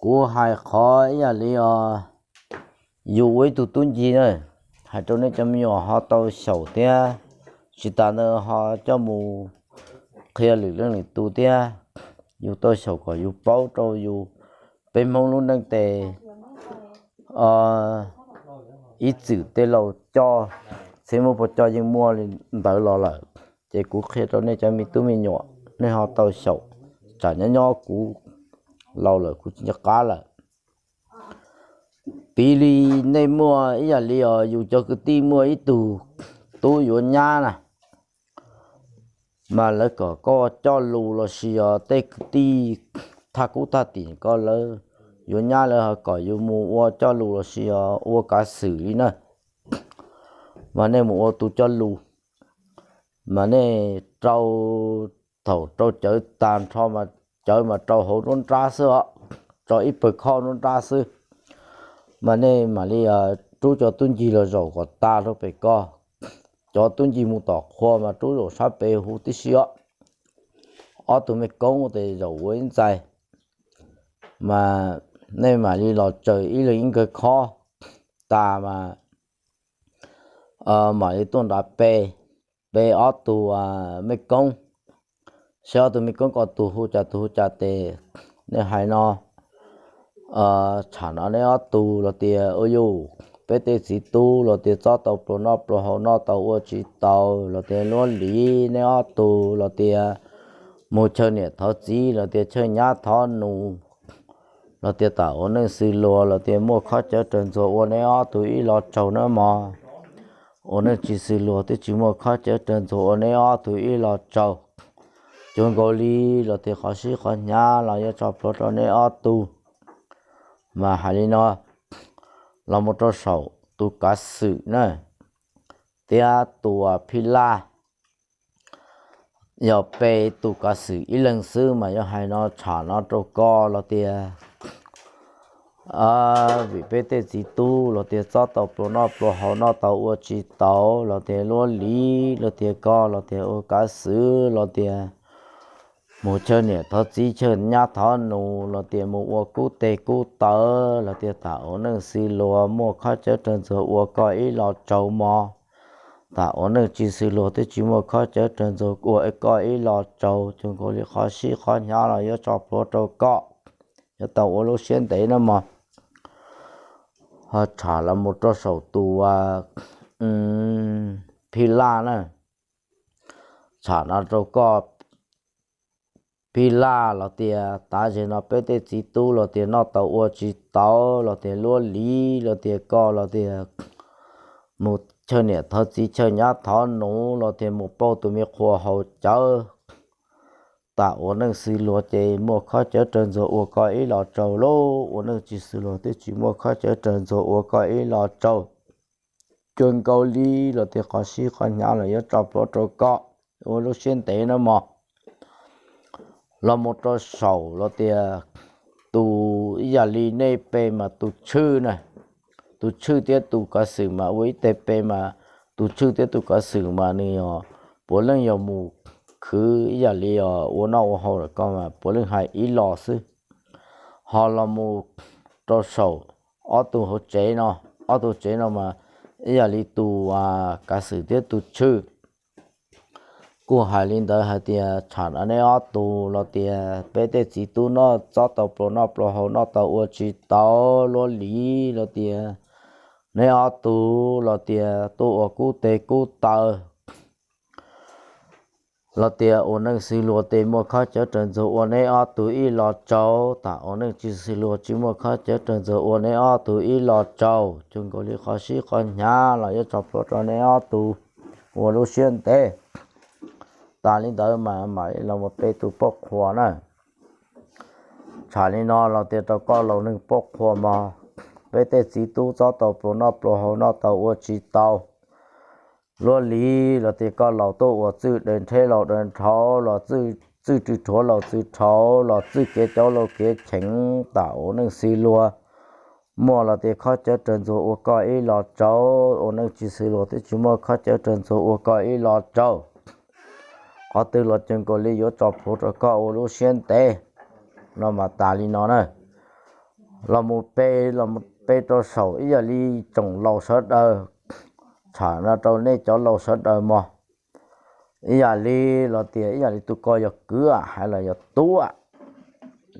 Kuv hais qhov ib yam li os, yus ua ib tug tub ncig na, hais rau nej cov me nyuam ho tau xyaum thiab, tsis tas ntawd ho coj mus qhia lwm leej lwm tus thiab. Yus tau xyaum kom yus paub rau yus, peb Hmoob lub neej tes ib txwm tej laus coj, txhiab muaj puas coj yeej muaj li ntawd los lawm. Ces kuv qhia rau nej cov me tub me nyuam, nej ho tau xyaum, tsam nyob nyob kuv laus lawm kuv tsis nco qab lawm. Piv li nej muaj ib yam li os, yus cov kwv tij muaj ib tug tub yuav nyab na, mas lawv kom koj coj lus los sis os tej kwv tij thaj kub thaj tim ko lawv yuav nyab lawv ho kom yus mus ua coj lus los sis os ua kav xwm li na. Mas nej mus ua tus coj lus, mas nej rau, thaum rau cawv tag nrho mas cawv mas rau hauv nruab nrab xwb os, tso ib pawg khob nruab nrab xwb. Mas nej mam li rub cov tub ncig los zaum kom tas rau pem ko. Cov tub ncig mus tom qhua mas rub zaum sab pem huv tib si os. Ob tug mej koob tes zaum ua ib ntxais, mas nej mam li los tsaws ib leeg ib nkawg khob tas mas mam li tuaj nrad pe, pe ob tug mej koob, saib ob tug mej koob ko tus hu cas tus hu cas tes nej hais no, tsham no neb ob tug los tias ua yuj, peb tej txiv tub los tias txob tau pluas noj pluas haus noj tau ua tsis taus los tias luab liv neb ob tug los tias mus chaw niam thov txiv los tias chaw nyab thov nus, los tias tam ua neej xws luag los tias muaj khob cawv raws ntxuag ua neb ob tug ib lo tsaug na mog. Ua neej tsis xws luag twb tsis muaj khob cawv raws ntxuag ua neb ob tug ib lo tsaug. Cuag nkaus li los tias qhov sib qhov hnyav los yuav tso plhuav rau neb ob tug. Mas hais li no, los mus rau saum tus kav xwm na, thiab tus phij laj, yog pe tus kav xwm ib leeg xwb mas yog hais no tsham no rau koj los tias vim peb tej txiv tub los tias txob tau pluas noj pluas haus noj tau ua tsis taus los tias luab liv los tias koj los tias ua kav xwm los tias mus chaw niam thov txiv chaw nyab thov nus los tias mus ua kub teg kub taw los tias tam ua neej xws luag muaj khob cawv raws ntxuag ua koj ib lo tsaug mog. Tam ua neej tsis xws luag twb tsis muaj khob cawv raws ntxuag ua koj ib lo tsaug, cuag nkaus li qhov sib qhov hnyav los yuav tso plhuav rau koj, yuav tau ua lub siab ntev na mog. Ho tsham los mus rau saum tus phij laj na, tsham no rau koj phij laj los tias tav zeg no peb tej txiv tub los tias noj tau ua tsis taus los tias luab liv los tias koj los tias mus chaw niam thov txiv chaw nyab thov nus los tias mus pauj tus me qhua haus cawv. Tam ua neej xws luag ces muaj khob cawv raws ntxuag ua koj ib lo tsaug lauj, ua neej tsis xws luag twb tsis muaj khob cawv raws ntxuag ua koj ib lo tsaug. Cuag nkaus li los tias qhov sib qhov hnyav los yuav tso plhuav rau koj, ua lub siab ntev na mog. Los mus rau saum los tias tus ib yam li nej pe mas tus tshwj na, tus tshwj thiab tus kav xwm mas ua ib teg pe mas tus tshwj thiab tus kav xwm mas nws yog puav leej yog mus khwv ib yam li ua noj ua haus lawm ko mas puav leej hais ib lo xwb. Ho los mus rau saum ob tug hauv tsev no, ob tug tsev no mas ib yam li tus kav xwm thiab tus tshwj. Kuj hais li ntawd hais tias tsham no neb ob tug los tias peb tej txiv tub noj txob tau pluas noj pluas haus noj tau ua tsis taus luab liv los tias neb ob tug los tias tuaj ua kub teg kub taw los tias ua neej xws luag tes muaj khob cawv raws ntxuag ua neb ob tug ib lo tsaug, tam ua neej tsis xws luag tsis muaj khob cawv raws ntxuag ua neb ob tug ib lo tsaug, cuag nkaus li qhov sib qhov hnyav los yuav tso plhuav rau neb ob tug ua lub siab ntev. Tas li ntawd mas mam li los mus pe tus poj qhua na. Tsham li no los tias rau koj laus neeg poj qhua mog, peb tej txiv tub txob tau pluas noj pluas haus noj tau ua tsis tau luab liv los tias koj laus tuaj ua txwj daws nrheb laus daws nrhauv los txwj tsw rhuav laus txwj rhauv los txwj kev caub laus kev cheem, tam ua neej xws luag muaj los tias khob cawv raws ntxuag ua koj ib lo tsaug, ua neej tsis xws luag twb tsis muaj khob cawv raws ntxuag ua koj ib lo tsaug. Qhov twg los cuag nkaus li yuav tso plhuav rau koj ua lub siab ntev. no mas tas li no na. Los mus pe, los mus pe rau saum ib yam li tsoom laus sawv daws, tsham no rau nej cov laus sawv daws mog. Ib yam li los tias ib yam li tus ko yog kwv hais los yog tub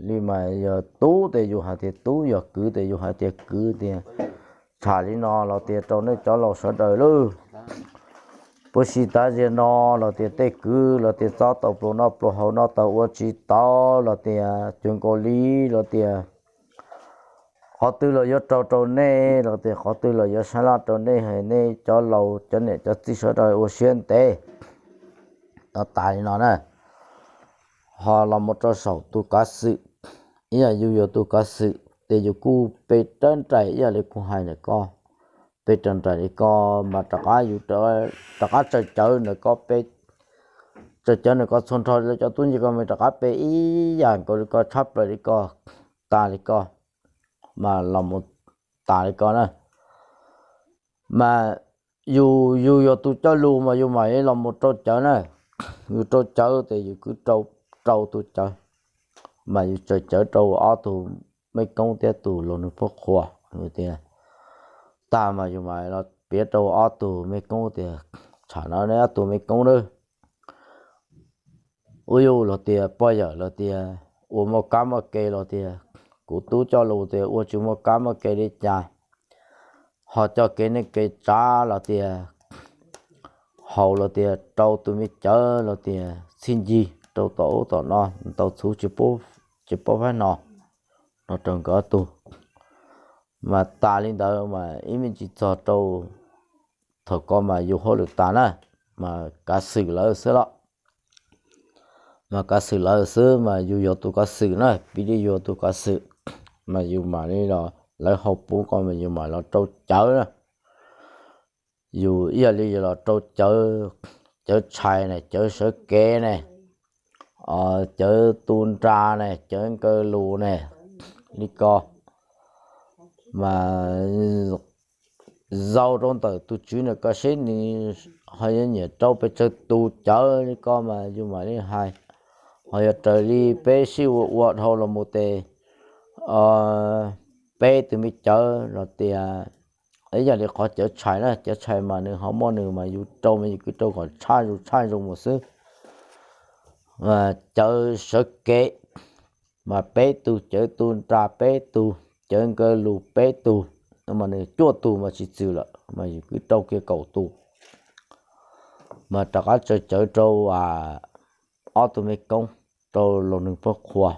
li mas yog tub tes yus hais tias tub, yog kwv tes yus hais tias kwv tias. Tsham li no los tias rau nej cov laus sawv daws lauj, puas tsis tas ziag no los tias tej kwv los tias txob tau pluas noj pluas haus noj tau ua tsis tau los tias cuag nkaus li los tias qhov twg los yuav raug rau nej los tias qhov twg los yuav sab laj rau nej, nej cov laus cov niam cov txiv sawv daws ua siab ntev. Tau tas li no na, ho los mus rau saum tus kav xwm, ib yam yus yog tus kav xwm ces yus kuj pe rawv nraim ib yam li kuv hais ntawm ko, pe rawv nraim li ko mas rov qab yus rov qab tsaws cawv ntawm ko pe, tsaws cawv ntawm ko txhua nrho lawv cov tub nce ko mas rov qab pe ib yam nkaus li ko tshab plaws li ko, tas li ko, mas los mus tas li ko na. Mas yus, yus yog tus coj lus mas yus mam li los mus rau cawv na, yus rau cawv tes yus kwv rau, rau tus cawv, mas yus tsaws cawv rau ob tug mej koob thiab tus laus neeg poj qhua tias, tag mas yus mam los piav rau ob tug mej koob tias, tsham no nej ob tug mej koob na, ua yus los tias poj yawm los tias ua muaj kab muaj ke los tias, kuv tub coj lus tias ua tsis muaj kab muaj ke li cas, ho coj kev neej kev tsav los tias haus los tias rau tus me cawv los tias txhij ncig rau tom ub tom no tau txhuv tsis paub faib no, no rau nkawd ob tug. Mas tas li ntawd mas ib me ntsis txog rau thaum ko mas yus hauj lwm tas na, mas kav xwm lawv xwb los, mas kav xwm lawv xwb mas yus yog tus kav xwm na, piv li yus yog tus kav xwm, mas yus mam li los lawv hau puv ko mas yus mam los rau cawv na. Yus ib yam li yus los rau cawv, cawv tshais ne, cawv sawv kev ne, cawv tu nra ne, cawv nkaw lus ne, li ko, mas zaum rau ntawm tus tswv ntawm ko seb nws ho yuav nyiam rau pes tsawg tus cawv li ko mas yus mam li hais. Ho yog raws li peb sib ua ua dhau los mus tes peb tus me cawv los tias, ib yam li qhov cawv tshais na, cawv tshais mas nws ho muaj nws mas yus rau mas yus kwv rau kom tshaj zus tshaj zus mus xwb. Cawv sawv kev mas peb tug, cawv tu nra peb tug, cawv nkaw lus peb tug, mas nws cuaj tug mas tsis txwm lawm mas yus kwv rau kiag kaum tus. Mas rov qab tsaws cawv rau ob tug me koob, rau laus neeg poj qhua.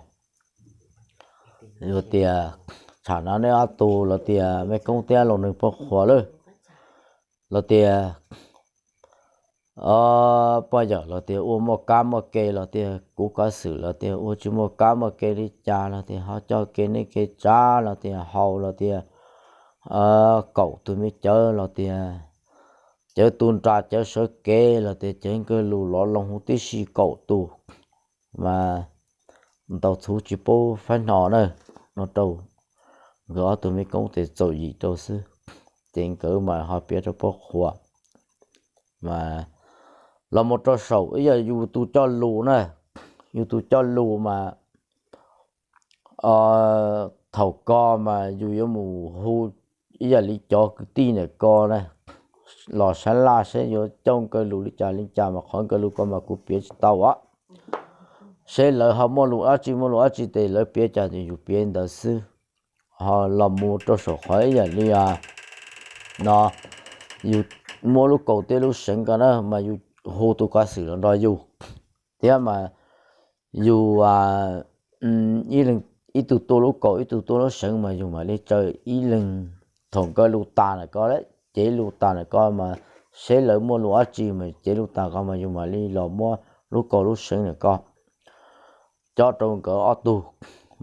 Yus tias, tsham no neb ob tug los tias me koob thiab laus neeg poj qhua lawm, los tias poj yawm los tias ua muaj kab muaj ke los tias kuv kav xwm los tias ua tsis muaj kab muaj ke li cas los tias ho coj kev neej kev tsav los tias haus los tias kaum tus me cawv los tias cawv tu nra cawv sawv kev los tias cawv nkaw lus lov loo huv tib si kaum tus, mas ntau txhuv tsis paub faib no na, no rau nkawd ob tug me koob tes txaus yim rau xwb. Ces nkawd mas ho piav rau poj qhua, mas los mus rau saum ib yam yus tus coj lus na, yus tus coj lus mas thaum ko mas yus yuav mus hu ib yam li cov kwv tij ntawm ko na los sab laj seb yuav coj nkaw lus li cas li cas mas qhov nkaw lus ko mas kuv piav tsis tau os. Seb lawv ho muaj lus dab tsi muaj lus dab tsi tes lawv piav cas yus piav ntawd xwb. Ho los mus rau saum qhov ib yam li no, yus muaj lub kaum thiab lub seev ko na mas yus hu tus kav xwm los nrog yus, thiab mas yus ib leeg, ib tug tuaj lub kaum ib tug tuaj lub seev mas yus mam li tsaws ib leeg, thaum nkawd lus tas ntawm ko, cev lus tas ntawm ko mas seb lawv muaj lus dab tsi mas cev lus tas ko mas yus mam li los muab lub kaum lub seev ntawm ko cob rau nkawd ob tug,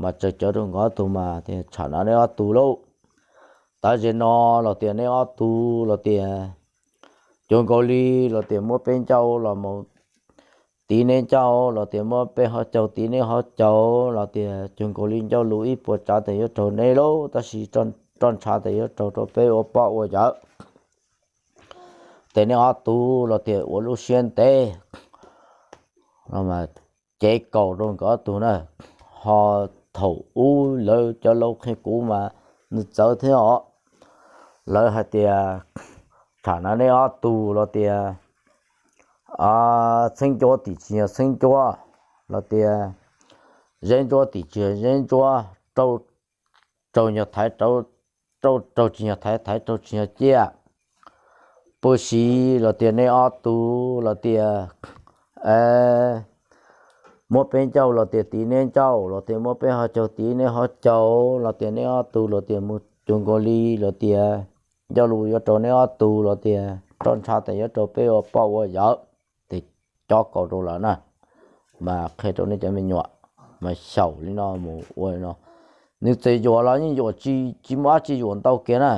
mas tsaws cawv rau nkawd ob tug mas tias tsham no neb ob tug lauj, tav ze no los tias neb ob tug los tias cuag nkaus li los tias muab peb ncauj los mus tiv neb ncauj los tias muab peb hauv caug tiv neb hauv caug los tias cuag nkaus li ncauj lus ib puas tsav tes yuav raug neb lauj, tab sis roj ntsha tes yuav raug rau peb ua poj ua yawm. Ces neb ob tug los tias ua lub siab ntev, cev kaum rau nkawd ob tug na, ho thaum ub lawv cov laus qhia kuv mas nws txawv thiab os. Lawv hais tias, tham no neb ob tug los tias txheeb ncuab tim tsis yog txheeb ncuab, los tias zeb ntsuab tim tsis yog zeb ntsuab, raug nyuag thaiv, raug tsis yog thaiv, thaiv raug tsis yog ciaj. Pub siv los tias neb ob tug los tias muab peb ncauj los tias tiv neb ncauj, los tias muab peb hauv caug tiv neb hauv caug, los tias neb ob tug los tias mus cuag nkaus li, los tias ncauj lus yuav rau neb ob tug los tias roj ntsha tas yuav rau peb ua poj ua yawm. Ces cob kaus rau lawm na, mas qhia rau nej cov me nyuam mas xyaum li no mus ua li no. Nws txawm yuam los yeej yuam tsis, tsis muaj dab tsi yuam ntau kiag na.